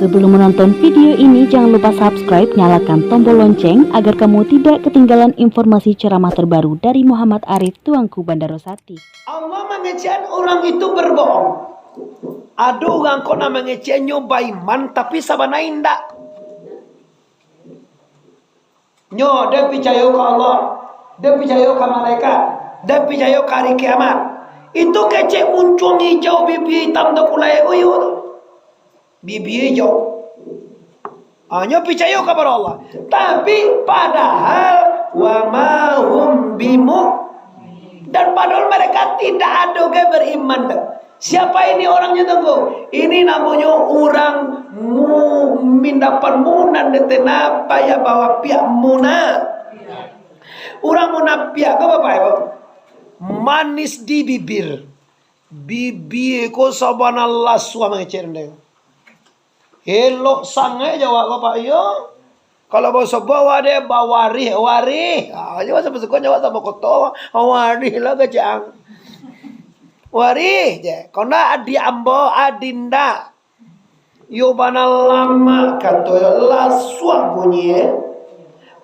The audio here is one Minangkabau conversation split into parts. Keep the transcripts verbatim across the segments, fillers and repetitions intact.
Sebelum menonton video ini, jangan lupa subscribe, nyalakan tombol lonceng agar kamu tidak ketinggalan informasi ceramah terbaru dari Muhammad Arif, Tuanku Bandaro Sati. Allah mangecekan urang itu berbohong. Ado urang ko nan mangecekan nyo baiman, tapi sabananyo indak. Nyo, den picayo ka Allah, den picayo ka malaikat, den picayo ka ari kiamat. Itu kecek muncuang ijau, bibia itam takulai ko iyo tu. Bibia ijau. Ha, nyo picayo kapado Allah. Tapi, padahal, wa ma hum bimu-, dan padahal mereka tidak ado ge beriman doh. Siapa ini orangnya, Tuanku? Ini namonyo urang mu-, mindapan munan di tanah, payah bawa piak muna. Urang munapiak ko, Bapak Ibu, manis di bibir. Bibia ko sabana lasuah mangecek dek. Elok sangaik jawab Bapak, iyo. Kalau basobok awak dek, bawarih, warih. Ha, iyo, basobok-sobok jawab samo koto. Warih lah kecek ang. Warih je. Kau ndak adik ambo, adinda. Iyo bana lamak kato, lasuah bunyi.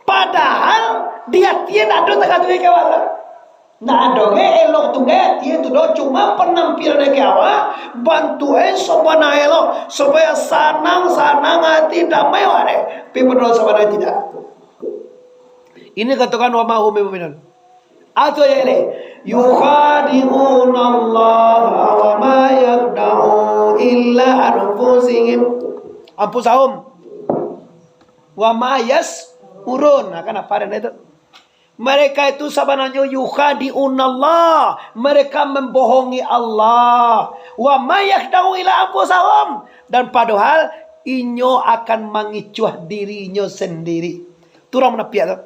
Padahal di atie ndak ado takatuik ka awak. Ndak ado ge elok tu ge atie tu doh, cuma panampilan ka awak, bantuak e sabana elok, supaya sanang-sanang ati, damai awak dek. Pi bedoa sabana tidak. Ini katokan wa ma hum bimu'minin. Atau ayat lain, yukhadi'unallaha wa ma yakhda'una illa anfusihim. Anfusahum. Wa ma yash'urun. Nah, kan apa ada itu? Mereka itu sabananyo yukhadi'unallah. Mereka membohongi Allah. Wa ma yakhda'una illa anfusahum. Dan padahal inyo akan mangicuah dirinyo sendiri. Tu urang munapiak tu.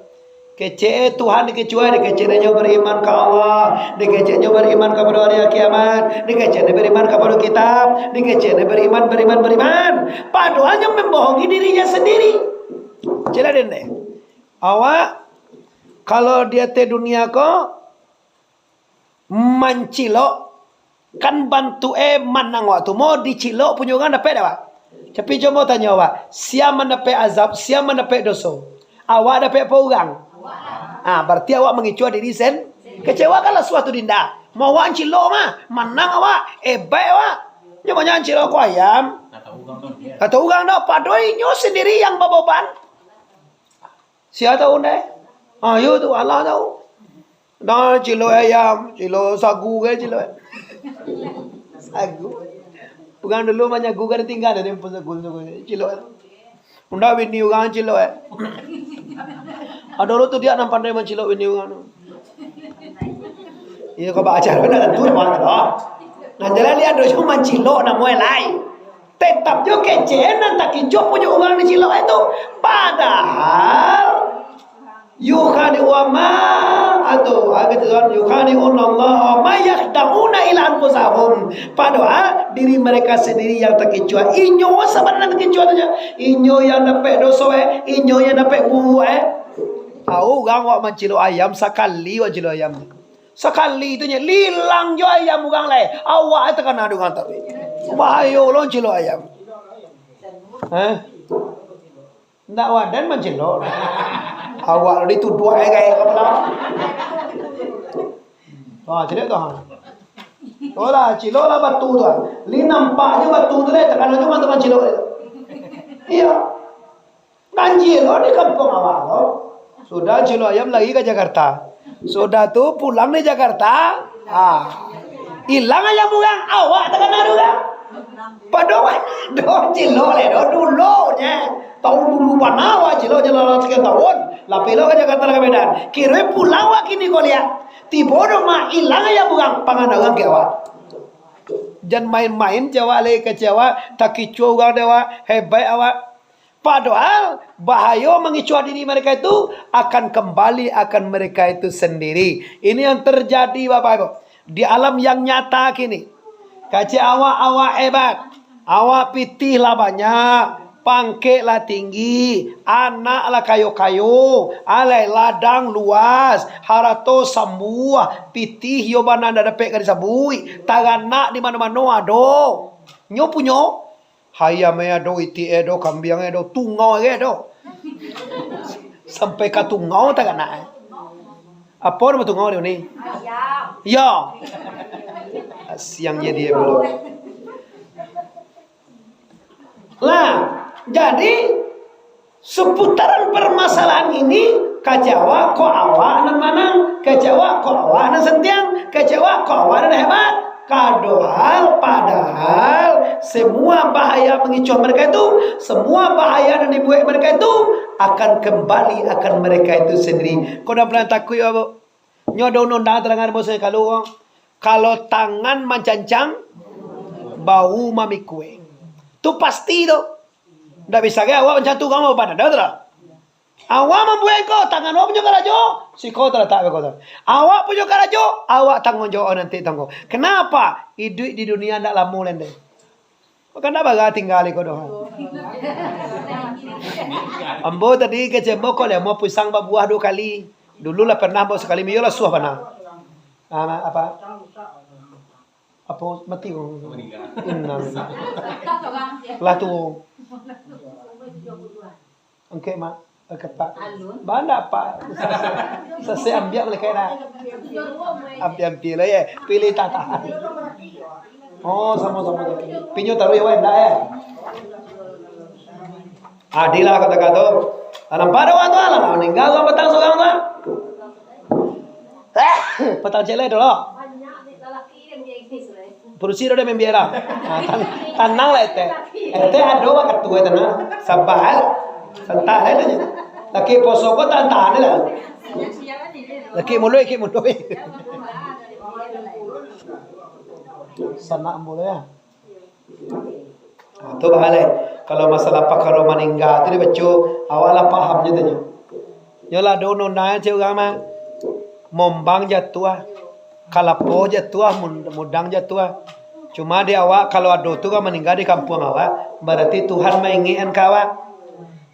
Kecek e Tuhan dikecek e, dikecek e nyo bariman ka Allah, dikecek e nyo bariman kapado ari kiamat, dikecek e nyo bariman kapado kitab, dikecek e nyo bariman, bariman, bariman. Padahal nyo mambohongi dirinyo sandiri. Jelas den deh. Awak, kalau di ateh dunia ko, mancilok, kan bantuak e manang awak tu. Mo dicilok punyo urang dapek dak, Pak? Tapi cubo tanyo awak, sia mandapek azab, sia mandapek doso? Awak dapek apo urang? Ah, berarti awak mangicuah diri sen-, kecewa kan lah suatu dinda. Mo awak cilok mah, manang awak, hebat awak. Nyo banyak cilok ko ayam. Atau urang dah, padahal inyo sendiri yang baboban. Sia tahu ndai? Ah, yo tu, Allah tahu. Nah, cilok ayam, cilok sagu kan cilok. Sagu. Urang dulu manyagu kan tinggal dari empu sagu tu, cilok. Unda bini urang cilok eh. Ado lo tu dia nan pandai mancilok bini urang tu. Iyo, kau baca nak tentu dapat tu. Nah, jalan lihat dosa mancilok namo lai. Tetap jo kecek nan takicuah punyo urang dicilok itu. Padahal yukhadi'u wa ma atau agak tu kan, yukhadi'una Allah wa ma yakhda'una illa anfusahum. Padahal diri mereka sendiri yang takicuah. Inyo sabananyo takicuah tu je. Inyo yang dapek doso eh, inyo yang dapek buruak eh. Tahu urang wak mancilok ayam sakali wak cilok ayam tu. Sakali tu nyo, lilang jo ayam urang lai. Awak takana dek urang tapi. Bahayo lo cilok ayam. Hah? Ndak wadan mancilok. Awak lo dituduak ai gaya kapalo. Ha, cilok tu ha. Tu lah, cilok lah batu tu ha. Li nampak je batu tu deh, takana jo mah tu mancilok deh. Iyo. Banjir lo di kampuang awak lo. Sudah cilok ayam lari ka Jakarta. Sudah tu pulang di Jakarta. Ah. Ilang ayam urang, awak takana dek urang. Pado awak do cilok le do dulu nye. Tahun dulu bana awak cilok cilok sekian tahun. Lapeh lo ka Jakarta ka Medan. Kiro pulang awak kini ko liak. Tibo do mah ilang ayam urang, pangan urang ke awak. Jan main-main je awak lai kecek awak, takicuah urang dek awak, hebat awak. Padahal bahayo mangicuah diri mereka itu akan kembali akan mereka itu sendiri. Ini yang terjadi, Bapak Ibu. Di alam yang nyata kini, kecek awak, awak hebat, awak pitih lah banyak, pangkek lah tinggi, anak lah kayo-kayo, alai ladang luas, harato sambuah, pitih iyo bana ndak dapek ka disabuik, taranak di mano-mano ado. Nyo punyo, Ayam e ado, itik e ado, kambiang e ado, tungau e ado. Sampai ka tungau tak nak. Apo namo tungau tu ni? Yo. Siang jadi pulo. Lah, jadi seputaran permasalahan ini, kecewa kok awak nan manang, kecewa kok awak nan santiang, kecewa kok awak nan hebat. Padahal, padahal, semua bahaya mangicuah mereka itu, semua bahaya nan dibuek mereka itu, akan kembali akan mereka itu sendiri. Kau dah pernah takuik, Abuk? Nyo ado undang-undang tadangar bos kalu ko. Kalau tangan mancancang, bahu mamikue. Tu pasti tu. Ndak bisa ge awak mancantu kamu badan, dah tu lah. Awak mambuek ko, tangan awak punyo karajo, siko talatak beko tu. Awak punyo karajo, awak tangguang jawab nanti tangguang. Kenapa? Iduik di dunia ndak lamo lai. Kan ndak bara tingga iko doh. Ambo tadi kecek ambo ko leh, ambo pisang babuah duo kali. Dulu lah pernah ambo sakali, iyo lah suah bana. Ah, apa? Apo mati ko? Inang. Lah tu. Angkek mak, angkek pak. Banda pak. Sase ambiak malaikat dah. Ambiak-ambiak lah ya. Pilih tata. Oh, samo-samo. Pinyo taruh ya, ndak ya? Adil lah kata-kata. Tanam pada waktu lah, meninggal lah petang seorang tu. Petang cek lai tu lah. Padusi dah main bia lah. Ha, tan-, tanang lah ete. Ete ado wakatu ete nah. Sabar. Santai lah ete. Laki poso ko tahan-tahan lah. Laki muluik, laki muluik. Sanak muluik ya. Ha, tu bahalai. Kalau masalah pakaro maningga tu dibaco, awak lah paham je tu nyo. Nyo lah ado undang-undang cek urang mah. Mombang jatuah, kalapo jatuah, mun-, mudang jatuah. Cuma di awak, kalau ado tu urang maningga di kampuang awak, barati Tuhan maingekkan ka awak.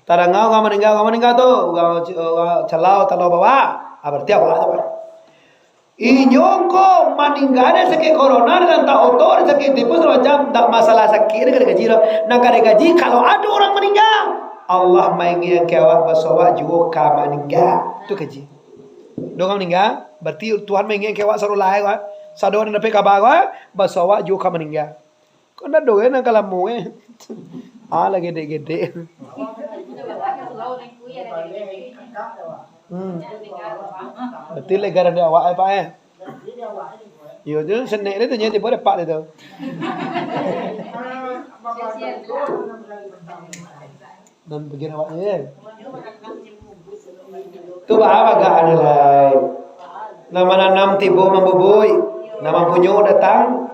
Tadanga urang maningga, urang maningga tu, urang, urang calau, talau bawah. Ah, barati awak tu, Pak. Inyo ko maningga dari sakik corona, dari lantak oto, dari sakik tipus, sagalo macam, ndak masalah sakik, ndak ka digaji doh. Nan ka digaji, kalau ado urang maningga, Allah maingekkan ka awak, baso awak juo ka maningga. Tu kaji. Ado urang maningga, barati Tuhan maingekkan ka awak sado lai, kan? Sado nan dapek kaba, kan? Baso awak juo ka maningga. Kok ndak ado, kan, nan ka lamo, eh? Ah, lah gedek-gedek. Hmm. Barati legaran di awak, eh, Pak, eh? Iyo, tu senek dia tu, nyo tibo dapat dia tu. Dan bagian awak ni, eh. Tu bah, bagak ado lai. Nan mananam tibo mambubuik, nan mampunyo datang.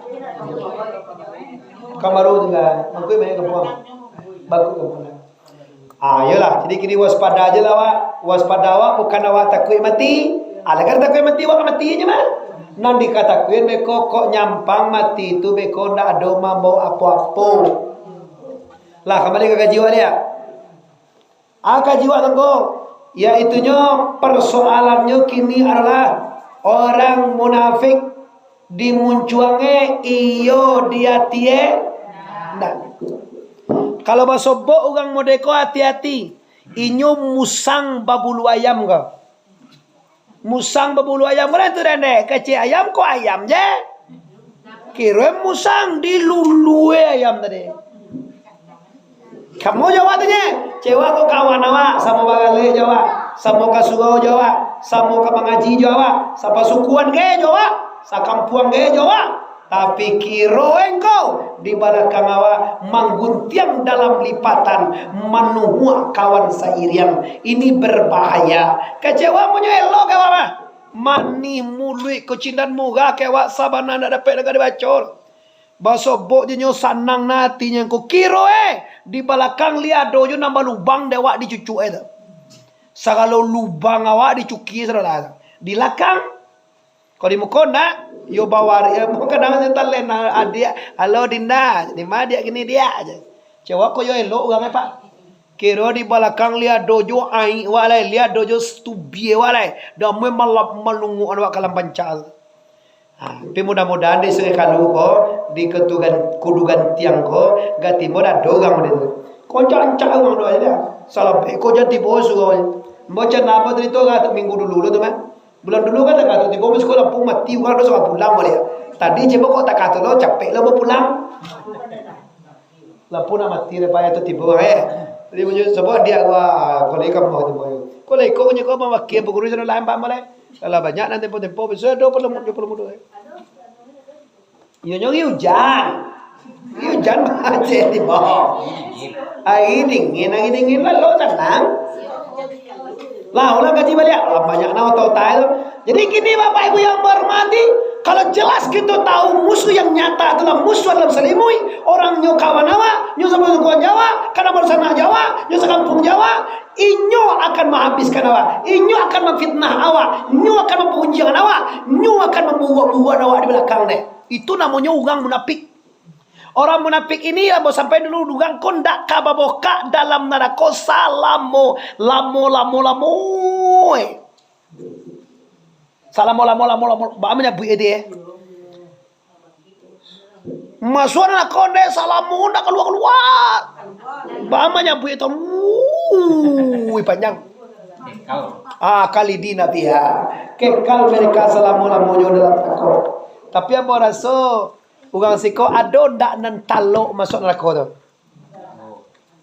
Kamaru tingga, mangkui banyak kampuang. Bagus kampuang. Ah, iyolah, jadi kini waspada aja lah, Wak. Waspada awak bukan awak takuik mati. Ah, lah kan takuik mati, awak ka mati aja mah. Nan dikatakuik beko kok nyampang mati tu beko ndak ado mambawa apo-apo. Lah, kambali ka kaji awak liak. Ah, kaji awak tangko, yaitunyo persoalannyo kini adalah orang munafik di muncuang e iyo, di ati e ndak. Kalau basobok urang modeko, ati-ati, inyo musang babulu ayam ko. Musang babulu ayam, mana tu dendek? Kecek ayam ko ayam je. Kiro musang dilulue ayam tadi. Kamu jawab tu je. Cewa ko kawan awak, samo bagaleh jo awak, samo ka surau jo awak, samo ka mangaji jo awak, sapasukuan ge jo awak, sakampuang ge jo awak. Tapi kiro engkau di balakang awak mangguntiang dalam lipatan, manuhuak kawan sairiang. Ini berbahaya. Kecewa munyo elok ke awak mah. Manih muluik ko cindan murah ke awak sabana ndak dapek danga dibaco. Basobok je nyo sanang na atinyo ko kiro eh di balakang li ado jo nan balubang dek awak dicucuk eh tu. Sagalo lubang awak dicuki sadolah. Di lakang Kau di muko ndak, yo bawarik, eh, bukan nama talen, adiak, halo Dinda, di ma diak kini diak, je. Cewek ko yo elok urang, eh, Pak. Kiro di balakang li ado jo aik wak lai, li ado jo stubie wak lai. Damai malap malunguak wak kalam panca. Ha, tapi mudah-mudahan di Sungai Kalu ko, Di ketugan, kudu gantiang ko, gati mo dah dorang model tu. Ko ancak-ancak urang tu aja dah. Salah baik ko jan tibo surau. Baca napa tadi tu, agak tu minggu dulu lo tu mah. Bulan dulu kan tak kata tibo, sekolah pun mati, urang tu suruh pulang balik. Tadi cuma kok tak kata lo, capek lo mau pulang. Lampu nak mati dah payah tu tibo, eh. Jadi, punya sebab dia gua, kalau ikam mau tibo. Kalau ikut punya kau mau wakil pengurus sana lain, Pak, malah. Kalau banyak nanti tempo-tempo, bisa dua puluh, dua puluh muda, eh. Iyo nyo ujan. Iyo ujan macet di bawah. Ari dingin, ari dingin lalu tenang. Lah, ulang kaji baliak. Lah, banyak nah otak-otak tu. Jadi kini, Bapak Ibu yang berhormati, kalau jelas kita tahu musuh yang nyata adalah musuh dalam selimut, orang nyo kawan awak, nyo sama kawan Jawa, karena barusan nak Jawa, nyo sekampung Jawa, inyo akan menghabiskan awak, inyo akan memfitnah awak, inyo akan memperunjingkan awak, inyo akan membuat-buat awak di belakang deh. Itu namonyo urang munafik. Orang munafik ini, ambo sampai dulu, urang ko ndak ka babokak dalam narako salamo, lamo, lamo, lamo, eh. Salamo, lamo, lamo, lamo, baa manyabuik itu, eh. Masuak narako ndak salamo, ndak kalua-kalua. Baa manyabuik itu, ui, panjang. Ah, khalidina fiha. Kekal mereka salamo-lamonyo dalam narako. Tapi ambo raso, urang siko ado ndak nan talok masuak narako tu?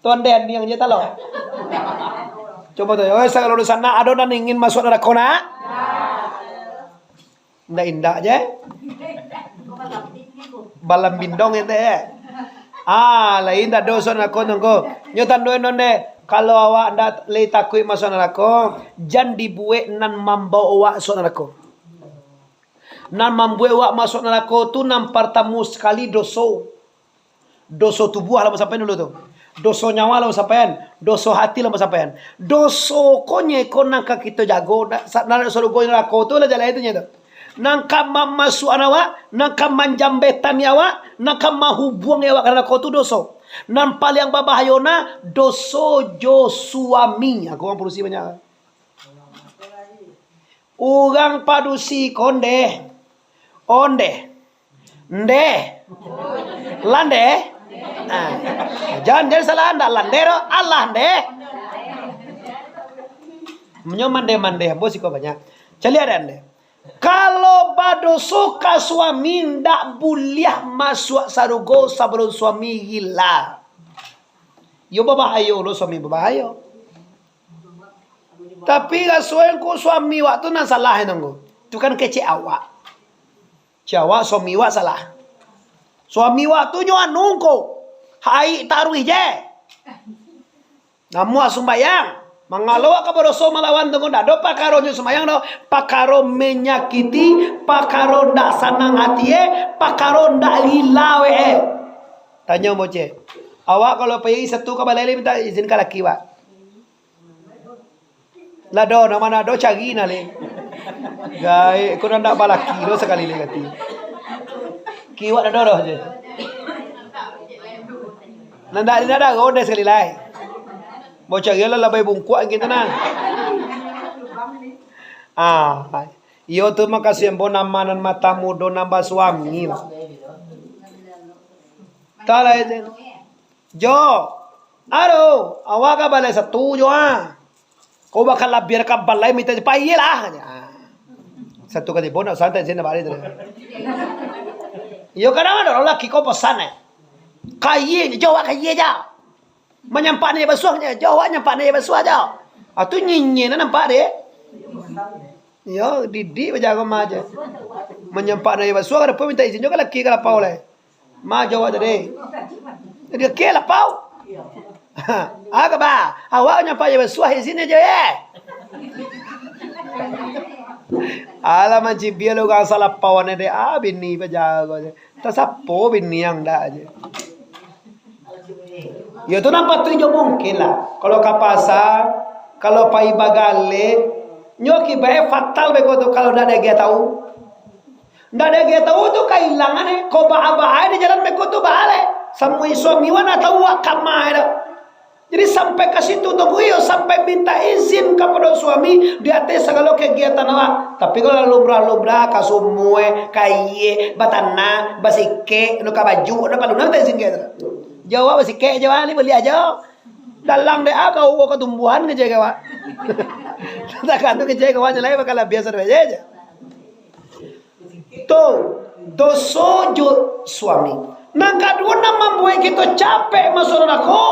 Tu andeh andiang je talok. Cubo tu, oi, sagalo dunsanak, ado nan ingin masuak narako, nak? Indak-indak je. Balambindong je teh. Ah, lain tak ado masuak narako tu ko. Nyo tando non deh, kalau awak ndak lai takuik masuak narako, jan dibuek nan mambaok awak masuak narako. Nan mambuek awak masuak narako tu, nan partamo sakali, doso. Doso tubuah lah basampaian dulu tu. Doso nyawa lah basampaian. Doso hati lah basampaian. Doso ko nyo iko nan ka kito jago, nak, sa-, nak sarugo narako tu lah jalai tu nyo tu. Nan ka mamasuakan awak, nan ka manjambatani awak, nan ka mahubuangi awak ka narako tu doso. Nan paliang babahayo nah, doso jo suami. Aku urang padusi banyak. Urang padusi ko ndeh. Ondeh. Ndeh. Landeh. Ah. Jan, jan salah, ndak landeh doh. Alah ndeh. Nyo mandeh-mandeh, ambo siko banyak. Caliak dek ndeh. Kalau badoso ka suami, ndak buliah masuak sarugo sabalun suami gila. Iyo babahayo lo, suami babahayo. Tapi raso ko suami wak tu nan salah, nangko. Tu kan kecek awak. Cek awak, suami wak salah. Suami wak tu nyo anu ko. Haik taruih je. Namuah sumbayang. Mangalo wak ka badoso malawan tu ko, ndak ado pakaronyo sumbayang doh. Pakaro menyakiti, pakaro ndak sanang hati, eh, pakaro ndak rila, weh, eh. Tanyo boceh. Awak kalau pai satu ka balai, minta izin ka laki, Pak. Lah doh, nan ma nan ado cari nah, leh. Gaek, ko nan dak balaki doh sakali leh kati. Kiwak dak ado doh je. Nan dak, dak ado doh sakali lai. Mau cari lah labai bungkuak gitu nah. Ah, iyo tu makasih ambo nan ma nan mata mudo nan basuami lah. Talah itu. Jo, aduh, awak ka balai satu jo, ah. Kau bakal labiah ka balai minta pailah. Ah. Satu kali pun nak santai sini balik tu. Iyo, kadang ado laki kau pesan, eh. Kayie, jo, awak kayie ja. Manyampak ni basuah, jo, awak nyampak ni basuah ja. Ah, tu nyinyir nampak deh. Iyo, didik bajago mah je. Manyampak ni basuah, kada pun minta izin jo ka laki ka lapau lai. Ma jo awak tadi. Jadi, oke lah, pau. Aga ba, awak nyo pai basuah di sini je, eh. Alah, mancibia lo urang salah pau ane dek, ah, bini pajago je. Tasapo bini yang dak je. Yo tu nan patuik jo mungkin lah. Kalau ka pasar, kalau pai bagaleh, nyo akibatnyo fatal beko tu kalau dak dageh tahu. Ndak dageh tahu tu kailangan, eh. Kau baa-baa di jalan beko tu baa lai. Samui suami wak ndak tahu wak kama tu. Jadi Sampai ka situ tu, iyo, sampai minta izin kapado suami di ateh sagalo kagiatan awak. Tapi kalau lumrah-lumrah, ka sumua, ka aia, batanam, basikek, nukar baju, ndak paralu minta izin ka itu. Jawab basikek, jawab ni bali ajo. Dalam dek a, kau ka tumbuhan ka jawab. Takah tu ka jawab nyo lain bakal labiah sadonyo. Tu, doso jo suami. Nan kaduo, nan mambuek kito capek masuak narako,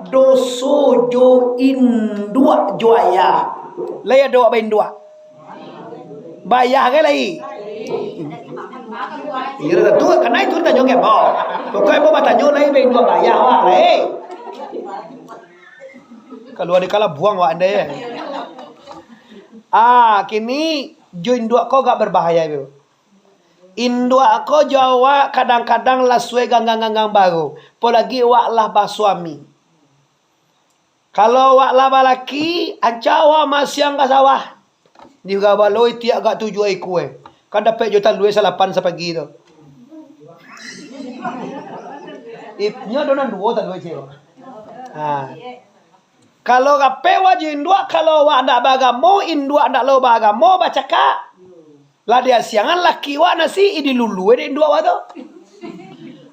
doso jo induak jo ayah. Lai ado awak bainduak? Baayah kan lai? Iyo, dah tu, karano itu ditanyo ka ambo. Pokok ambo batanyo lai bainduak baayah awak lai. Kalau ado kalah buang awak andai, eh. Ah, kini jo induak ko agak berbahaya, bro. Induak ko jo awak kadang-kadang lah suai ganggang-ganggang baru, apolagi awak lah basuami. Kalau awak lah balaki, ancak awak masiang ka sawah. Di Gabalo itiak agak tujuah ikua, eh. Kan dapek jo talua salapan sapagi tu. It-, nyo ado nan duo talua ciek. Ha. Kalau rapek awak jo induak, kalau awak ndak baagamo, induak ndak lo baagamo, bacakak. Lah diasiangan laki awak nasi, i dilulua dek induak awak tu.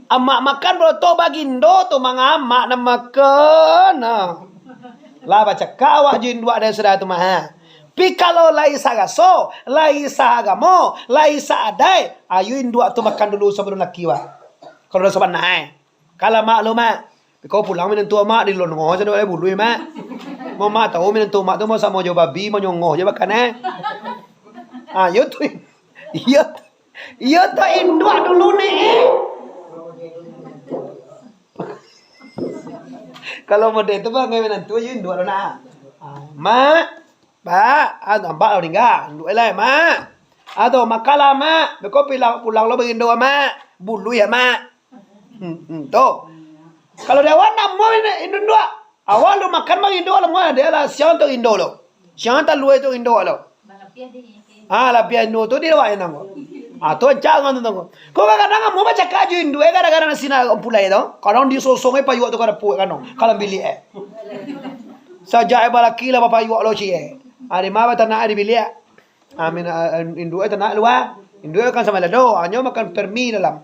Amak makan baroto bagindo tu, manga amak nan makan, nah. Lah bacakak awak jo induak dari sudah tu mah, ha. Pi kalau lai saraso, lai saagamo, lai saadaik, ayo induak tu makan dulu sabalun laki awak. Kalau dah sabana, eh. Kalau mak lo, mak, kau pulang minantu mak di longo sajo, eh, buluih, mak. Mau mak tahu minantu mak tu mau samo jo babi, mau nyongoh jo makan, eh. Ah, iyo tu. Iyo tu. Iyo tu induak dulu ni, eh. Kalau model tu bang, minantu aja induak lo nak. Ah, mak, Pak, ah, nampak lah maningga. Induak lah, mak. Atau makanlah, mak. Beko pulang, pulang lo bagindo, mak. Buluih ya, mak. Hmm, hmm, tu. Kalau di awak namo ini induak. Awak lo makan bagindo lo, mah dia lah siang tu indo lo. Siang talua tu indo lo. Ah, lapiah indo tu di awak yang namo. Ah, tu ancak ngan tu namo. Kok kadang-kadang namo bacakak jo induak, eh, kadang-kadang nasi nak pulai tu. Kadang disosong, eh, payuak tu kada puak kan, no. Kalau bilik, eh. Sajak, eh, balaki lah bapayuak lo, cik, eh. Ah, di ma batanak, eh, di bilik, eh. Amin, ah, induak tanak lua. Induak kan samo lado, hanyo makan permi dalam.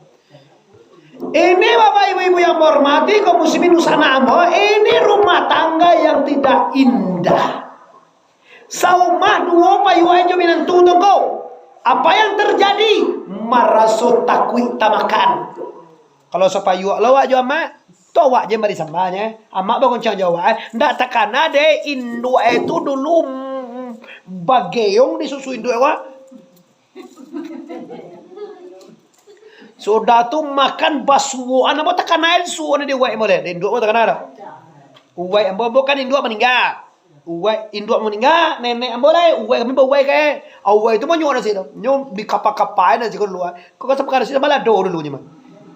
Ini Bapak Ibu-ibu yang berhormati, kaum muslimin dunsanak ambo, ini rumah tangga yang tidak indah. Saumah duo payuak jo minantu tu ko. Apa yang terjadi? Maraso takuik tamakan. Kalau sapayuak lo awak jo amak, tu awak je mari sambanyo. Amak bagoncang jo awak, eh. Ndak takana deh, induak eh tu dulu, mm, bageong di susu induak awak. Sudah tu makan basuoan, ambo takana suoan di uwai ambo leh. Di induak ambo takana dah. Uwai ambo, ambo kan induak maningga. Uwai induak maningga, nenek ambo lai, uwai kami bauwai kae. Uwai tu manyuok nasi tu. Nyo dikapa-kapai nasi ko dulu. Kok ka sapakara nasi sama lado dulu nyo mah.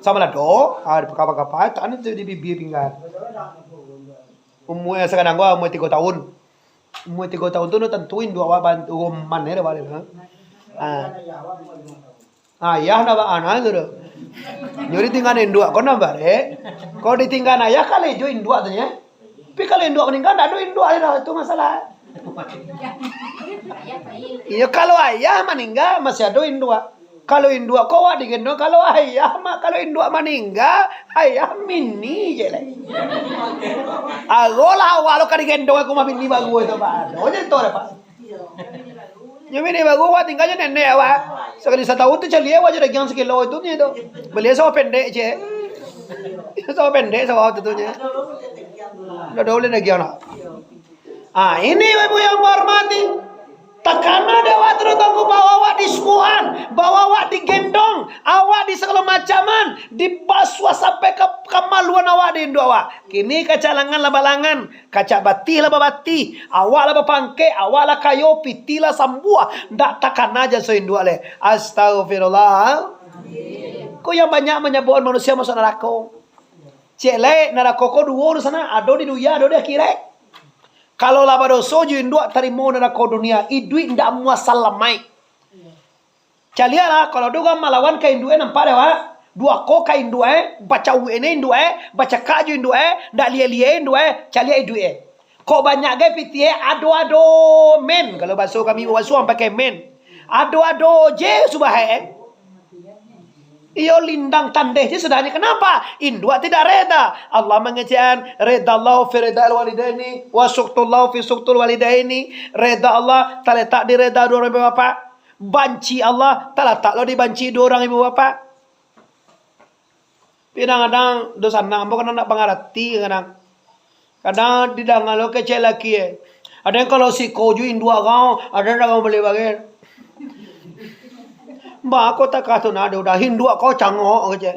Sama lado, ah, dikapa-kapai, tak ada tu di bibia pinggan. Umua sakadang ko umua tigo tahun. Umua tigo tahun tu no tantu induak awak bantu roman ya dah balik, ha. Ah. Ayah ndak ba-, anak tu doh. Nyo ditinggaan induak, kau ndak barek. Kau ditinggaan ayah kali jo induak tu, ya. Tapi kalau induak maningga, ndak ado induak lai doh, itu masalah. Iyo, kalau ayah maningga, masih ado induak. Kalau induak ko awak digendong, kalau ayah mah, kalau induak maningga, ayah mini je lai. Agolah awak lo ka digendong, aku mah bini baru tu, Pak. Ado je tu, Pak. Nyo bini baru awak tingga jo nenek awak. Sakali satahun tu caliak awak jo dagiang sakilo itu nyo tu. Bali sawah pendek, cek. Sawah pendek, sawah tu, tu nyo. Dah, dah ulih dagiang lah. Ah, ini Bapak Ibu yang berhormati. Takana dek awak tu, Tuanku, bahwa awak disuoan, bahwa awak digendong, awak di sagalo macaman, dibasuah sampai ka kamaluan awak di induak awak. Kini kacalangan lah balangan, kacak batih lah babatih, awak lah bapangkek, awak lah kayo, pitih lah sambuah, ndak takana jaso induak leh. Astagfirullah. Ko yang banyak manyabuakan manusia masuak narako. Cek lai, narako ko duo di sana, ado di dunia, ado di akhirat. Kalau lah badoso jo induak, tarimo narako dunia, iduik ndak amuah salamaik. Caliaklah, kalau ado urang malawan ka induak, nampak dek awak? Duako ka induak e, bacauik ne induak e, bacakak jo induak e, ndak liek-liek induak e, caliak iduik e. Kok banyak gai pitih e, ado-ado men. Kalau baso kami basuang pakai men. Ado-ado je subahe e. Iyo lindang tandeh je sudahnyo. Kenapa? Induak tidak reda. Allah mangecekan, reda Allah fi reda al-walidaini, wa suktullah fi suktul walidaini. Reda Allah talatak di reda dua urang ibu bapak. Banci Allah talatak lo di banci dua urang ibu bapak. Tapi kadang-kadang dosa anak ambo kadang ndak mangarati kadang. Kadang didanga lo kecek laki e. Ado yang kalau siko jo induak kau, ado yang kau bali bagai. Ba ko takah tu nado dah induak kau cangok kecek.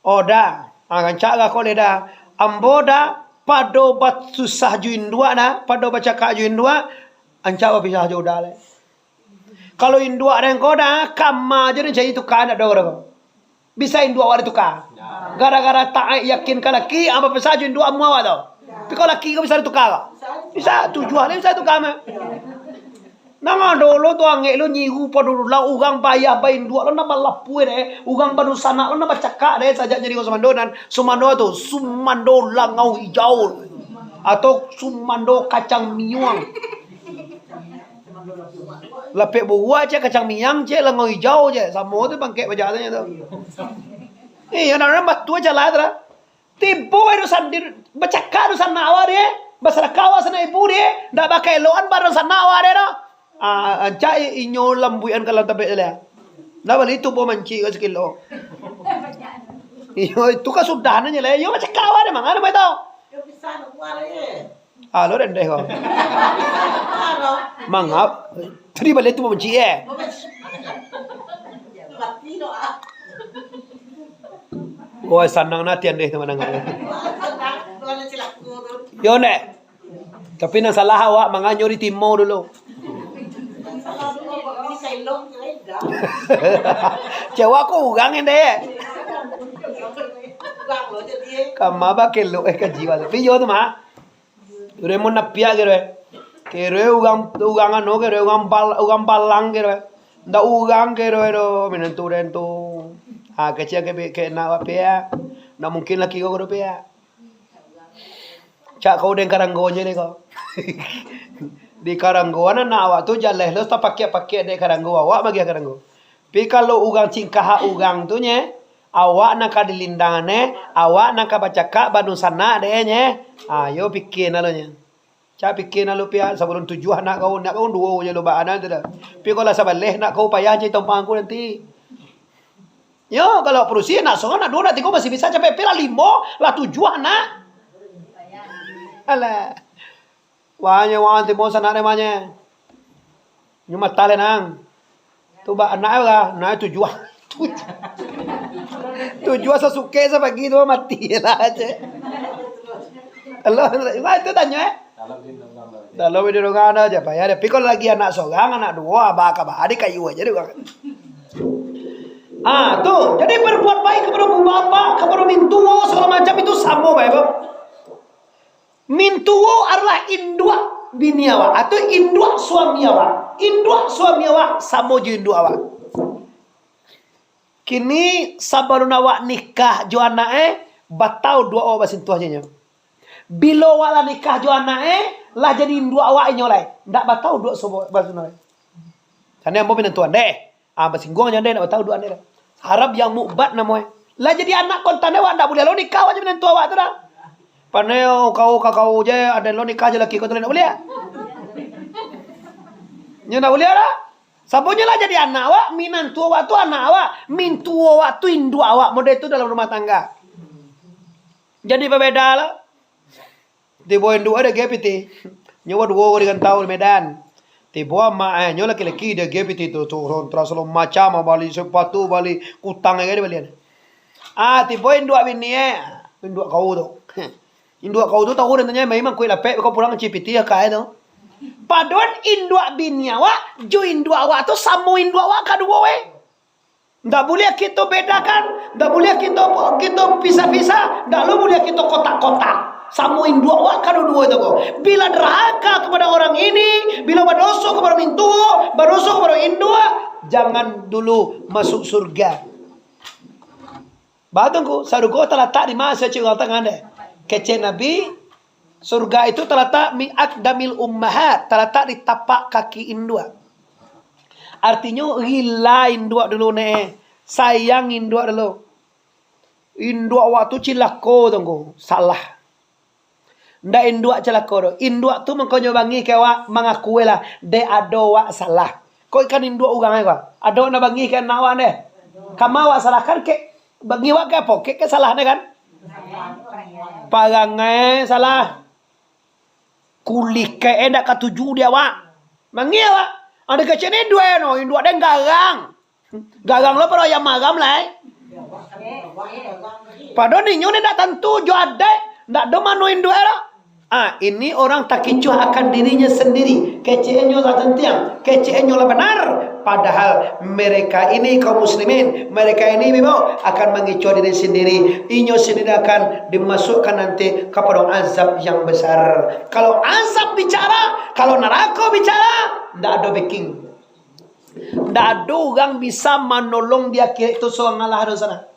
Oh dah, ha, rancak lah kau leh dah. Ambo dah pado basusah jo induak dah, pado bacakak jo induak, rancak bapisah jo dah leh. Kalau induak den ko dah, kama jo den cari tuka, ndak ado ko. Bisa induak awak dituka? Gara-gara taat yakin ka laki, ambo pisah jo induak amuah awak tu. Tapi kalau laki ko bisa dituka ko? Bisa, tujuah ni bisa dituka mah. Nang ado lo tu angek lo nyiru pado lo lah urang bayah ba induak lo nan balapui deh, urang badunsanak lo nan bacakak deh sajak jadi urang sumando nan sumando tu, sumando langau ijau atau sumando kacang miuang. Lapek buruak cek, kacang miang cek, langau ijau cek, samo tu pangkek bajak tu. Iyo, nan urang batua jalan tu lah. Tibo iduak sandiri, bacakak tu sanak awak deh, basadakah awak sanak ibu deh, ndak bakaelokan barang sanak awak deh tu. Ah, ancak i-, inyo lambuikan ka dalam tabek tu lah. Ndak bali tu po mancik ka sakilo. Iyo, itu kan sudah nyo lah. Iyo, bacakak awak deh, manga namo itu? Ah, lo rendeh ko. Mangap. Tadi balik tu mancik eh. Wah, sanang nati andeh tu manang. Yo, Nek. Tapi nan salah awak manganyo di timau dulu. Cewek ko urang ndeh. Kama bakelok eh kaji wala. Tapi yo tu mah. Kiro munapiak kiro eh. Kiro urang, urang anu kiro urang bal-, urang balang kiro eh. Ndak urang kiro eh do minantu den tu. Ha, kecek ke, ke nak apo ya? Ndak mungkin laki kau do ya. Cak kau den karanggo je deh kau. Di karanggo anak awak tu jaleh lo tapakiak-pakiak dek karanggo awak magiah karanggo. Tapi kalau urang cingkah urang tu nye, awak nan ka dilindang ne, awak nan ka bacakak badunsanak dek nye. Ayo pikia nalo nye. Cak pikia nalo piak sabalun tujuah anak kau, anak kau duo je lo baanak tu dah. Tapi kalau lah sabaleh anak kau payah je tompang aku nanti. Yo, kalau padusi anak sorang, anak duo, anak tigo masih bisa capek, tapi lah limo, lah tujuah anak. Alah. Wah, nyo wah, timo sanak deh mah nye. Nyo mata leh nang. Tu ba anak lah, anak tujuah. Tujuah. Tujuah sasuke sapagi tu mati lah je. Allah, wah, itu tanyo eh. Dalam video dongana aja, payah deh. Tapi kalau lagi anak sorang, anak duo, abah ka bah, di kayu aja deh urang. Ah, tu. Jadi berbuat baik kepada bapak, kepada mintuo, segala macam itu samo bae, Bang. Mintuo adalah induak bini awak atau induak suami awak. Induak suami awak samo jo induak awak. Kini sabalun awak nikah jo anak eh, batau duo awak basintuah jo inyo. Bilo awak lah nikah jo anak eh, lah jadi induak awak inyo lai. Ndak batau duo sobo basintuah lai. Sani ambo minantuan deh. Ah, basingguang jo ande, ndak batau duo ande dah. Harap yang mukbat namo eh. Lah jadi anak kontan deh, awak ndak buliah lo nikah awak jo minantu awak tu dah. Paneo kau ka kau je, ado lo nikah jo laki kau tu lai ndak buliah. Nyo ndak buliah dah. Sabonyo lah jadi anak awak, minantu awak tu anak awak, mintuo awak tu induak awak, model tu dalam rumah tangga. Jadi babeda lah. Tibo induak eh, diagiah pitih. Nyo baduo di rantau di Medan. Tibo amak eh, nyo laki-laki diagiah pitih tu, tu, tu, terus lo macam bali sepatu, bali kutang eh, dibalian. Ah, tibo induak bini eh, induak kau tu. Induak kau tu tahu dan tanyo, "Mai mangkuik lapek, kau pulang cipiti ya kai tu." Padoan induak bini awak jo induak awak tu samo induak awak kaduo eh. Ndak buliah kito bedakan, ndak buliah kito, kito pisah-pisah, ndak lo buliah kito kotak-kotak. Samo induak awak kaduo-duo itu ko. Bila derhaka kepada orang ini, bila badoso kepada mintuo, badoso kepada induak, Jangan dulu masuk surga. Batua ngku, sarugo talatak di ma, kecek urang tangan deh. Kecek Nabi, surga itu talatak min aqdamil ummahat, talatak di tapak kaki induak. Artinyo, rila induak dulu neh, sayang induak dulu. Induak awak tu cilako tu ngku, salah. Ndak induak cilako tu. Induak tu mangkonyo bangih ka awak, mangaku lah, dek ado awak salah. Kok ikan induak urang ko? Ado nak bangih ka anak awak deh. Kama awak salah kan kek, bangih awak ka apo? Kek, kek salah deh kan? Parangai salah. Kulikek eh ndak katuju di awak. Bangih awak. Ado kecek ni induak no, induak den garang. Garang lo pado ayam maram lai. Pado ninyo ni ndak tantu jo adaik, ndak do mano induak e doh. Ah, ini orang takicuah akan dirinya sendiri. Keceknyo lah tantiang, keceknyo lah benar. Padahal mereka ini kaum muslimin, mereka ini memang akan mangicuah diri sendiri. Inyo sendiri akan dimasukkan nanti kepada azab yang besar. Kalau azab bicara, kalau narako bicara, ndak ado backing. Ndak ado urang bisa manolong di akhirat tu sorang alah ado sana.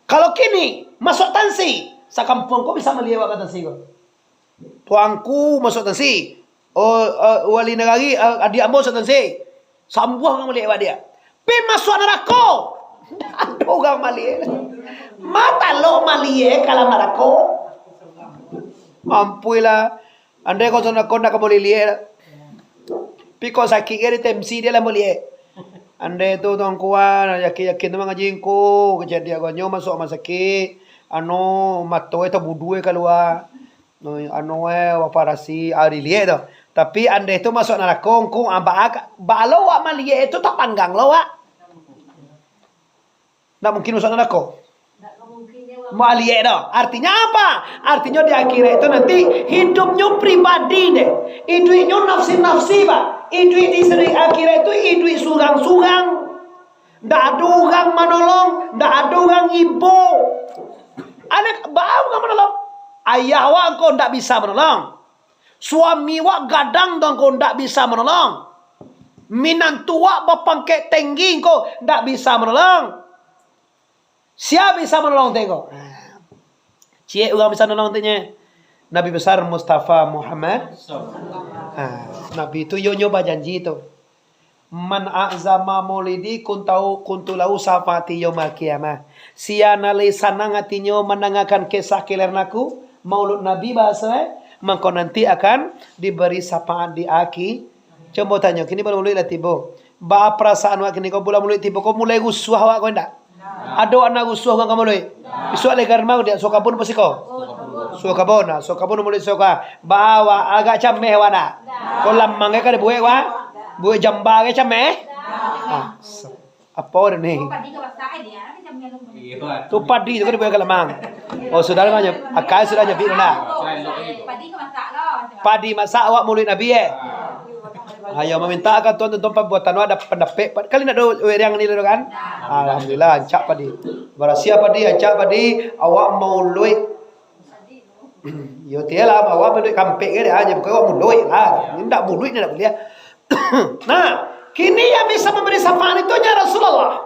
Kalau kini, masuak tansi, sakampuang ko bisa maliek awak ka tansi ko. Tuangku masuak tansi, oh, eh, wali nagari, eh, adiak ambo masuak tansi, sambuah urang maliek awak diak. Pi masuak narako, ndak ado urang maliek. Mata lo maliek ka dalam narako. Ampuilah. Andai kau tu nak, kau nak ka maliek lah. Pi kok sakik ka di T M C diak lah maliek. Andai tu tuangku an, yakin-yakin tu mangaji ngku, kecek diak ko nyo masuak rumah sakik, anu, mato e tabudu e kalua. Anu e, operasi, ah, diliek tu. Tapi andai tu masuak narako, ngku, ah, baa ka, baa lo awak maliek tu tapanggang lo awak. Ndak mungkin masuak narako. Maliek doh. Artinya apa? Artinya di akhirat itu nanti hidupnyo pribadi deh. Iduiknyo nafsi-nafsi, Pak. Iduik di seri akhirat itu iduik surang-surang. Ndak ado urang manolong, ndak ado urang ibo. Anak, baa urang manolong? Ayah awak ngko ndak bisa manolong. Suami wak gadang tu ngko ndak bisa manolong. Minantu wak bapangkek tenggi ngko ndak bisa manolong. Sia bisa manolong tengok? Ciek urang bisa manolong tengok. Nabi Besar Mustafa Muhammad. Ha, Nabi tu yo nyo bajanji tu. "Man a'zama maulidi kuntau kuntulau syafaati yaumal qiyamah." Sia nan lai sanang atinyo mandangakan kisah kelahiran aku, maulud Nabi bahaso, eh, mangko nanti akan diberi syafaat di aki. Cubo tanyo, kini maulud lah tibo. Baa parasaan awak kini ko, bulan maulud tibo ko, mulai rusuah awak ko indak? Ado anak rusuah urang ka maulud? Isuak lai garma diak, Sukabun apo siko? Sukabun, nah, Sukabun maulud Suka. Baa awak agak cameh awak ndak? Ko lamang ka dibuek awak? Buek jamba ka cameh? Ah, se-, apo dah ni? Padi ka masak dia, macam ni. Tu padi tu kan dibuek ka lamang. Oh, sudah lah, akai sudah nyabik dah. Padi ka masak lah, macam. Padi masak awak maulid Nabi, eh? Ayo maminta ka tuan-tuan pambuatan awak ada pandapek. Kali nak do weriang ni dulu kan? Alhamdulillah, ancak padi. Barasiah padi, ancak padi. Awak maulid. Yo tialah, awak maulid kampek ke dia, aja bukan awak maulid lah. Ini ndak maulid ni ndak boleh. Nah, kini yang bisa memberi syafaat itu hanya Rasulullah.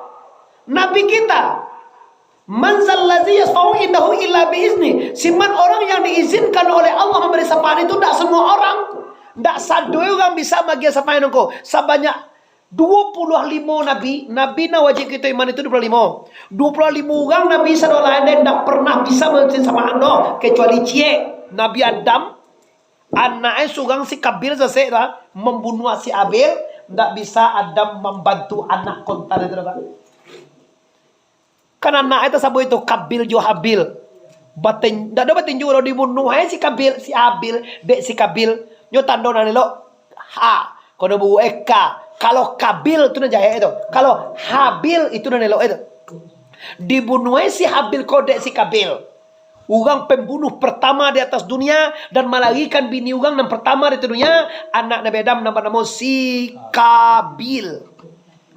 Nabi kita. "Man zallazi yasfa'u indahu illa bi izni." Siman orang yang diizinkan oleh Allah memberi syafaat itu ndak semua orang. Ndak sadoi urang bisa magiah syafaat nangko. Sabanyak duo puluah limo nabi, nabi nan wajib kito iman itu duo puluah limo. Duo puluah limo urang nabi sadolah ndak pernah bisa memberi syafaat doh, kecuali ciek. Nabi Adam, anak e surang si Kabil sasek tu, ah, membunuh si Abil, ndak bisa Adam membantu anak kontan itu doh, Pak. Kan anak e tasabut itu Kabil jo Habil. Batin-, ndak ado batinju, kalau dibunuah e si Kabil, si Habil, dek si Kabil. Nyo tando nan elok, ha. Kalau buek e ka. Kalau Kabil tu nan jahek tu. Kalau Habil itu nan elok itu. Dibunuah e si Habil ko dek si Kabil. Urang pembunuh pertama di atas dunia dan malarikan bini urang nan pertama di dunia, anak Nabi Adam nan banamo si Kabil.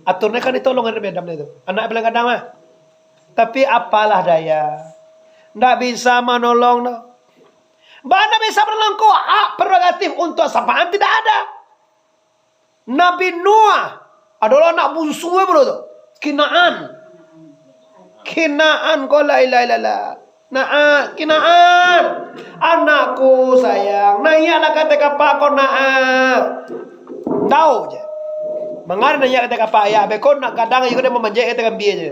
Aturnya kan ditolong Nabi Adam itu. Anak bilang kadang mah. Tapi apalah daya. Ndak bisa manolong no. Bah ndak bisa manolong ko, hak prerogatif untuk syafaat tidak ada. Nabi Nuh, Adolah anak bunsu e pulo tu. Kinaan. Kinaan ko la ilaha illallah. Nah, Kinaan, anakku sayang, naiaklah ka ateh kapa ko nak. Ndau je. Manga naiak ka ateh kapa, ayah beko nak gadang aja ko dia mamanjek ka ateh kambia je.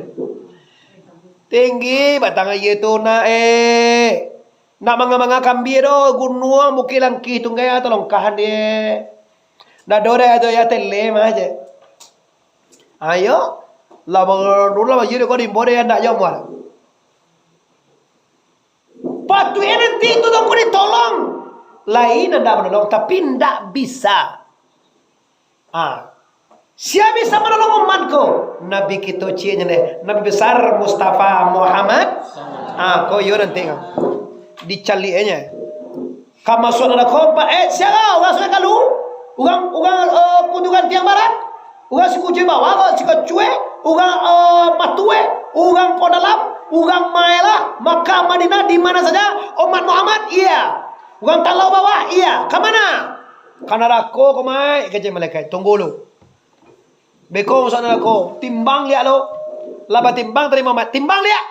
Tinggi batang aia tu nak eh. Nak manga-manga kambia do, gunuang bukik langkih tunggai atau longkahan dia. Ndak ado deh tu ya tele mah je. Ayo, lah manga dulu lah baju dia ko diimbau dia ndak jauh muar. Patuik nanti tu tu ditolong. Lain ndak manolong, tapi ndak bisa. Ah. Sia bisa manolong umat ko? Nabi kito cieknyo deh. Nabi besar Mustafa Muhammad. Ah, ko iyo nanti ko. Dicaliaknyo. Ka masuak narako, ba-, eh, sia lah, urang Sungai Kalu, urang, urang, eh, Kuduran Tiang Barat, urang Sikujue Bawah, urang Sikujue, urang, eh, Matue, urang Podalam, urang Maela, Makkah, Madinah, di mana saja, umat Muhammad, iya. Urang Talau Bawah, iya. Ka mana? Ka narako ko, Mai, kecek malaikat. Tunggu lu. Beko masuak narako. Timbang liak lo. Lah batimbang tadi Muhammad. Timbang liak.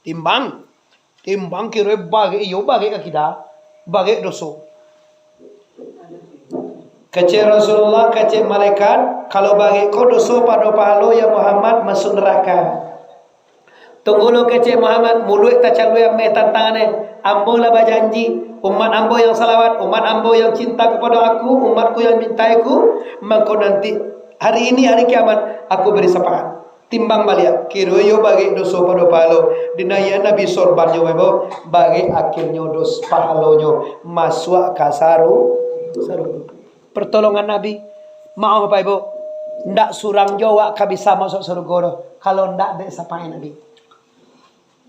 Timbang. Timbang kiro bagek iyo, bagek ka kida, bagek doso. Kecek Rasulullah, kecek malaikat, kalau bagek ko doso pado pahalo, ya Muhammad, masuak naraka. Tunggu lo kecek Muhammad, muluik tacalua ameh tantangan eh. Ambo lah bajanji, umat ambo yang salawat, umat ambo yang cinta kepada aku, umatku yang mintai ku, mangko nanti hari ini hari kiamat, aku beri syafaat. Timbang baliak, kiro iyo bagek doso pado pahalo. Dinaiak Nabi sorbannyo, Bapak, bagek akhirnyo dos pahalonyo masuak ka saru-, sarugo. Pertolongan Nabi, maoh Bapak Ibu, ndak surang jo awak ka bisa masuak sarugo doh, kalau ndak dek sapaat Nabi.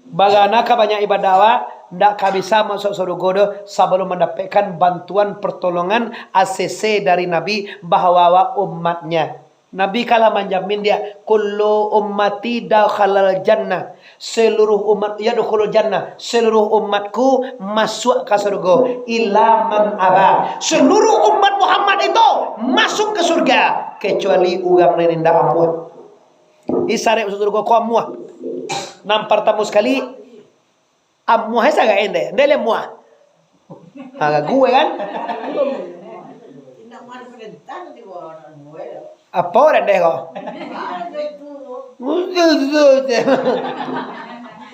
Bagana ka banyak ibadah awak, ndak ka bisa masuak sarugo doh, sabalum mandapekkan bantuan pertolongan A C C dari Nabi, bahwa awak umatnya. Nabi kalah manjamin dia, "Kullu ummati dakhalal jannah." Seluruh umat, yadkhulul jannah. Seluruh umatku masuak ka surga. Illa man aba. Seluruh umat Muhammad itu masuk ke surga. Kecuali urang nan indak amuah. Isyarat masuk surga ko amuah. Nan partamo sakali, amuah sagai ndeh. Ndeh lai amuah. Ha, ragu kan? Apo dah deh ko?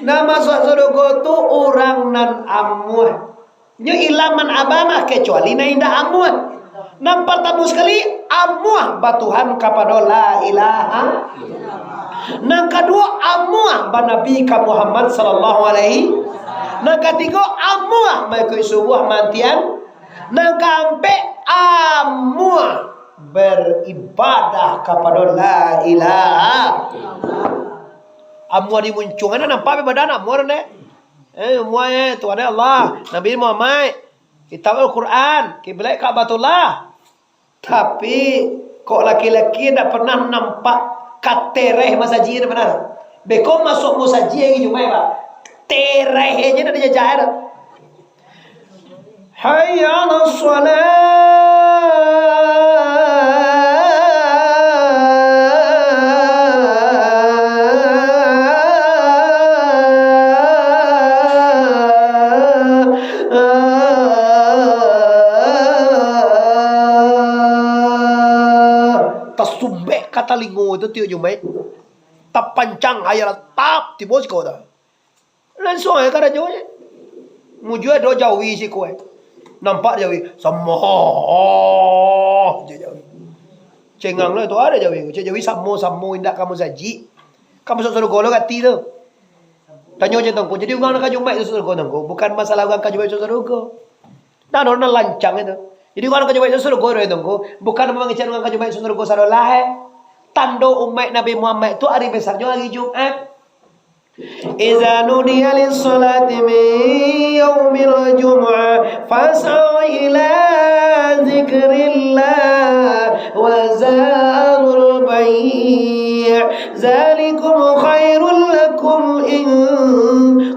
Nan masuak sarugo tu urang nan amuah. Nyo illa man aba mah, kecuali nan indak amuah. Nan partamo sakali, amuah batuhan kapado la ilaha. Nan kaduo, amuah banabi ka Muhammad sallallahu alaihi. Nan katigo, amuah maikuik subuah mantian. Nan kaampek, amuah baribadah kapado la ilaha. Amuah di muncuang, nampak ibadah amuah deh. Eh, amuah eh, Tuhan Allah, Nabi Muhammad, Kitab Al-Quran, kiblat Ka'batullah. Tapi, kok laki-laki ndak pernah nampak katereh masajik, ndak pernah. Beko masuak musajik hari Jumaik, Pak. Tereh aja ndak dijajah dah. Hayya 'alas shalah. Tasumbek ka talingo tu tiok Jumaik. Tapancang hayya 'alas, tap, tibo siko tu. Lansuang ai karajonyo. Mujua do jawi siko ai. Nampak jawi, samo je jawi. Cengang lah tu ado jawi. Cek jawi samo-samo indak ka musajik. Ka masuak sarugo lo gati tu. Tanyo je tongko. Jadi urang nan ka Jumaik tu sarugo tongko. Bukan masalah urang ka Jumaik tu sarugo. Nah, ado nan lancang itu. Jadi urang nan ka Jumaik tu sarugo tu tongko. Bukan mangecek urang ka Jumaik tu sarugo sadolah eh. Tando umaik Nabi Muhammad tu ari besarnyo ari Jumaik. Iza nudiya lis-sholati min yaumil jumu'ah fas'au ila zikrillah wa zarul bai'. Zalikum khairul lakum in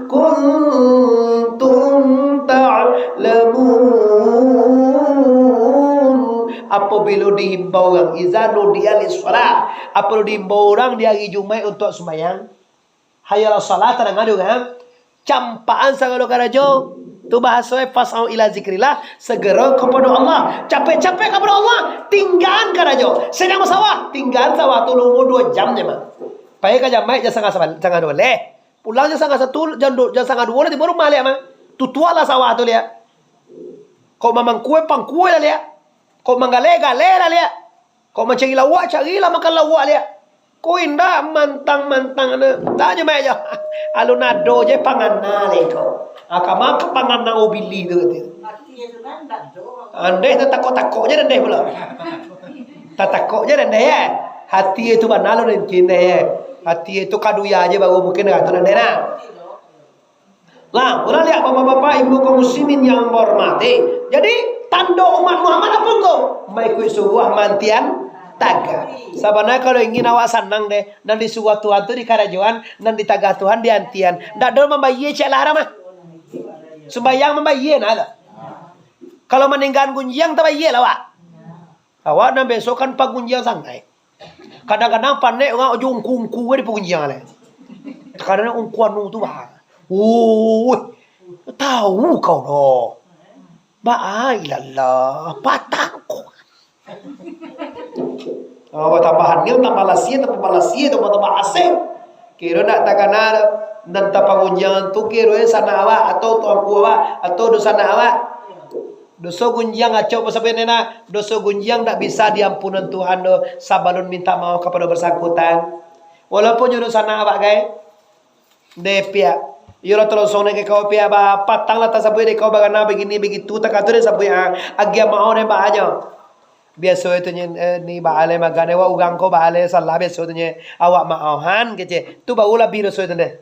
kuntum ta'lamun. Apabilo diimbau urang Iza nudiya lis-shalah, apabilo diimbau urang di ari Jumaik untuak sumbayang, hayya alas shalah, tadanga tu kan? Campakan sagalo karajo. Tu bahaso e, "Fas'au ila zikrillah," segero kapado Allah. Capek-capek kapado Allah, tinggaan karajo. Sadang basawah, tinggaan sawah tu, lumo duo jam je mah. Pai ka jamaik jam satangah saban-, satangah duo baleh. Pulang jam satangah satu, jam du-, jam satangah duo lah tibo rumah liak mah. Tutuak lah sawah tu liak. Kok mamangkue, pangkue lah liak. Kok manggaleh, galeh lah liak. Kok mancari lauak, carilah makan lauak liak. Ko indak mantang-mantang ne. Tanyo mai jo. Alun ado je pangana lai ko. Ah, kama ka pangana ubili tu, kata. Andeh tu takok-takok je andeh pulo. Tatakok je andeh, ya. Hati tu bana lo den kini, ya. Hati tu kaduya je baru mungkin dah tu andeh nah. Lah, urang liak bapak-bapak, ibu kaum muslimin yang ambo hormati. Jadi, tando umat Muhammad apo ko? Maikuik suruah mantian taga. Sabananyo kalau ingin awak sanang deh, nan disuruah Tuhan tu dikarajoan, nan ditagah Tuhan diantian. Ndak ado mambayia cek lah haram ah. Sumbayang mambayia nah tu. Kalau maninggaan gunjiang tabayia lah awak. Awak nan beso kan pagunjiang sangaik. Kadang-kadang panek urang jo ungku-ungku di pagunjiang lai. Kadang ungku anu tu bah. Wuih, tau kau doh. Baa ilallah, patang ko. Oh, tambah anil, tambah lasia, tambah lasia, tambah, tambah asing. Kiro ndak takana nan tapagunjiang tu kiro sanak awak, atau tuangku awak, atau dunsanak awak. Doso gunjiang acok basampai nena, doso gunjiang ndak bisa diampunan Tuhan doh sabalun minta maoh kapado basangkutan. Walaupun nyo dunsanak awak gai, deh piak. Iyo lah tolong sonai ka kau piak, ba, patang lah tasabuik dek kau bagana bagini bagitu, takatur deh sabuik, ah, agiah maoh deh ba anyo. Biaso itu nyo, eh, ni ba alai magan deh, wak urang ko ba alai salah biaso itu nyo, awak maohan kecek. Tu baru labiah doso itu deh.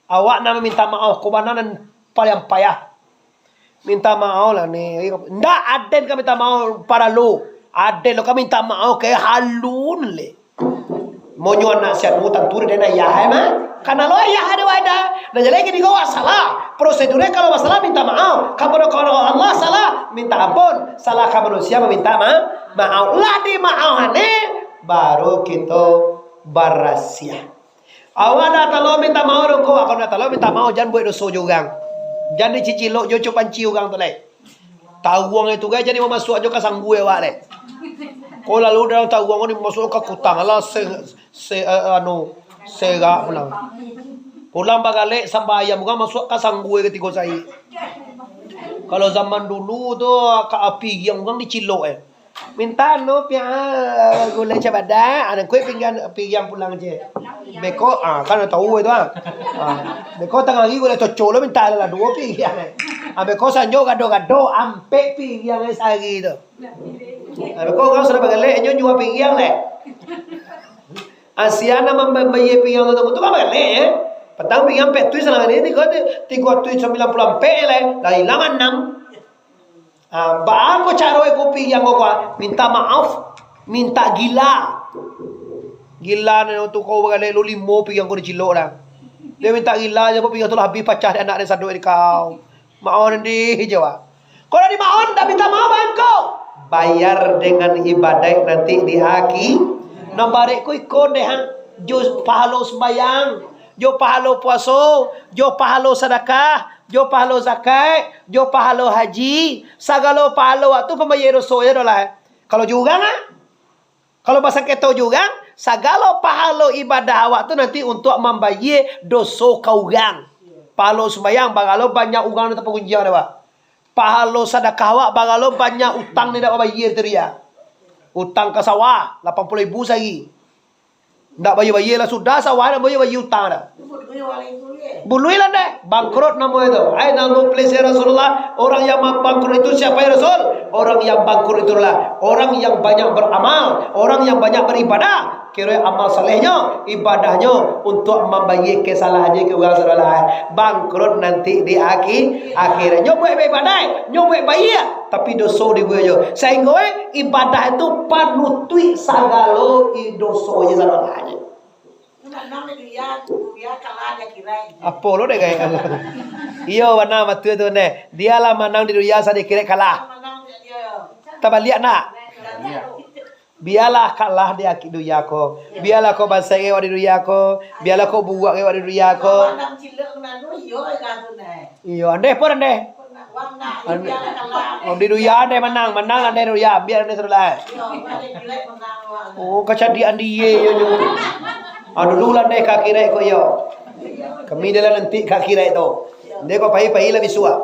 Awak nan maminta maoh, ko bana nan paliang payah. Minta maoh lah ni. Ndak, aden ka minta maoh paralu. Aden lo ka minta maoh ka halun le. Monyo anak si anu tantu den ayah e mah. Karano lo ayah ado wadah. Nah, jadi kini ko awak salah. Prosedur e kalau masalah minta maoh. Kapado, kapado Allah salah, minta ampun. Salah ka manusia maminta ma-, maoh. Lah dimaohan e, baru kito barasiah. Awak ndak talok minta maoh doh ko, awak ndak talok minta maoh, jan buek doso jo urang. Jan dicicilok jo cok panci urang tu lai. Taruang itu gai jan dimasuak jo ka sanggua awak lai. Ko lalu dalam taruang ko dimasuak ka kutang, alah se-, se-, eh, anu, serak pulang. Pulang bagalek sambah ayam urang masuak ka sanggua katigo saik. Kalau zaman dulu tu, ka api urang dicilok eh. Minta anu, piak, gulai cabadak, anu, kuik pinggan, pinggan pulang je. Beko, ah, kan tau itu, ah. Ah, beko tangah hari gulai coco lo minta lah duo pinggan. Ah, beko sanjo gado-gado, ampek pinggan sahari tu. Ah, beko urang sudah bagalek, nyo juo pinggan leh. Asian nan mambayia pinggan tu, tu kan bagalek, eh. Patang pinggan pek tu salah ni, tigo, tigo ratuih sambilan puluah ampek leh, lah ilang anam. Ah, baa ko caro e ko pinggan ko, ko, ah? Minta maoh, minta gila. Gila nan tu kau bagalek lo limo pinggan ko dicilok dah. Dia minta gila je, pinggan tu lah habih pacah dek anak dia sadok di kau. Maoh nan di jawab. Kau dah dimaoh, dah minta maoh bangko. Bayar dengan ibadah nanti di aki. Nan barek ko iko deh, ha. Jo pahalo sumbayang, jo pahalo puaso, jo pahalo sadakah, jo pahalo zakat, jo pahalo haji, sagalo pahalo waktu pambayia doso je doh lah. Kalau jo urang ah, kalau basangketo jo urang, sagalo pahalo ibadah awak tu nanti untuak mambayia doso ka urang. Pahalo sumbayang, bagalo banyak urang nan tapagunjiang dek awak. Pahalo sadakah awak, bagalo banyak utang nan indak babayia tu dia. Utang ka sawah, lapan puluah ribu sahari. Ndak bayia-bayia lah, sudah sawah ndak bayia-bayia utang dah. Buluih lah deh, bangkrut namo itu. Ai, namo pelese Rasulullah, orang yang ma-, bangkrut itu siapa ya Rasul? Orang yang bangkrut itu adalah orang yang banyak beramal, orang yang banyak beribadah. Kiro amal salehnyo, ibadahnyo untuk mambayia kesalahan je ka urang sadolah. Bangkrut nanti di aki-, akhirat. Nyo buek baibadah, nyo buek bayia, tapi doso dibuek jo. Sahinggo, eh, ibadah itu panutuik sagalo i-, doso je sadolah je. Apo lo dek gai kamu? Iyo, bana, batua tu, neh. Dia lah manang di dunia, sadikit kalah. Tabaliak nak? Bialah kalah di aki dunia ko. Bialah ko bansaik awak di dunia ko. Bialah ko buruak awak di dunia ko. Iyo, andeh pun andeh. An-, di dunia andeh manang, manang andeh dunia, biar andeh sudah lah. Oh, kacadian dia yo nyo. Anu dulu lah andeh ka akhirat ko yo. Kami dah lah nanti ka akhirat tu. Andeh ko pai-pai lah bisuak.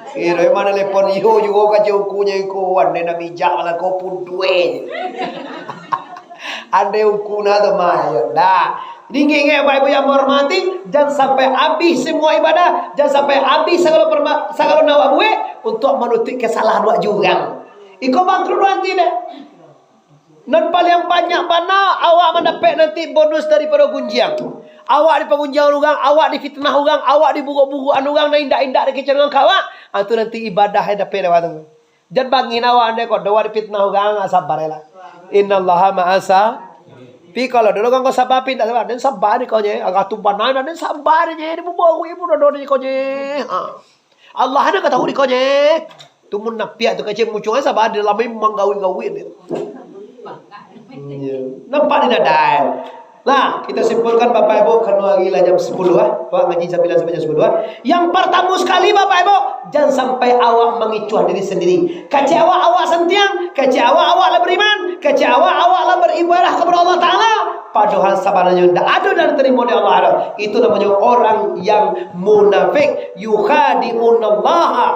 Kiro mah nelepon, iyo juo ka ungkunyo iko, wan, den nak bijak malah ko pudue. Andai ungku nah tu mah, yo dah. Jadi ingat-ingat, Bapak Ibu yang menghormati, jangan sampai habis semua ibadah, jangan sampai habis sagalo perma-, sagalo nan awak buek untuk manutuik kesalahan awak jurang. Iko bangkrut nanti deh. Nan paliang banyak bana awak mandapek nanti bonus daripado gunjiang. Awak dipagunjiang urang, awak difitnah urang, awak diburuak-buruakan urang, nan indak-indak dikecek urang ka awak, ah, tu nanti ibadah yang dapek lewat tu. Jan bangih awak andai ko, doa dipitnah urang, ah, sabar lah. Innallaha ma'asa. Pi kalau dulu kan kau sabar, pi indak sabar, den sabar ni kau nye, agak tu bana, den sabar nye, dia bubuak ibu dodo ni kau nye. Ah. Allah ada kata uri kau je. Tu munapiak tu kecil muncul sabar dia lama manggawik-gawik dia. Iya. Nampak dia nadai. Nah, kita simpulkan Bapak Ibu, karena hari lah jam sepuluh ah. Awak ngaji sambilan sampai jam sepuluh ah. Yang pertama sekali Bapak Ibu, jangan sampai awak mangicuah diri sendiri. Kecek awak, awak santiang, kecek awak, awak lah beriman, kecek awak, awak lah beribadah kepada Allah Ta'ala. Padahal sabananyo ndak ado dan tarimo dek Allah ado. Itu namonyo orang yang munafik. Yukhadi'unallaha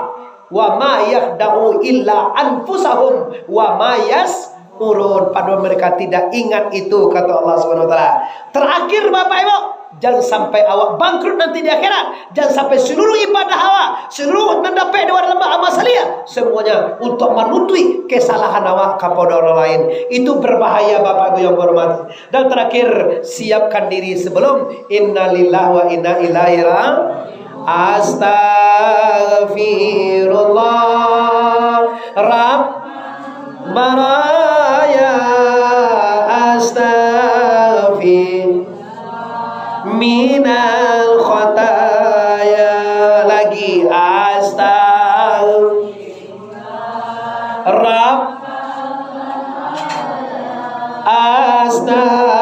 wa ma yakhda'u illa anfusahum wa ma yash'urun. Padahal mereka tidak ingat itu, kata Allah Subhanahu wa Ta'ala. Terakhir, Bapak Ibu, jangan sampai awak bangkrut nanti di akhirat. Jangan sampai seluruh ibadah awak, seluruh nan dapek di dalam amal saleh, semuanya untuk manutuik kesalahan awak kepada orang lain. Itu berbahaya, Bapak Ibu yang berhormat. Dan terakhir, siapkan diri sebelum innalillahi wa inna ilaihi ra-, Astaghfirullah, Rabb maraya, astaghfir minal khataya. Lagi, astaghfir Rabb, astaghfir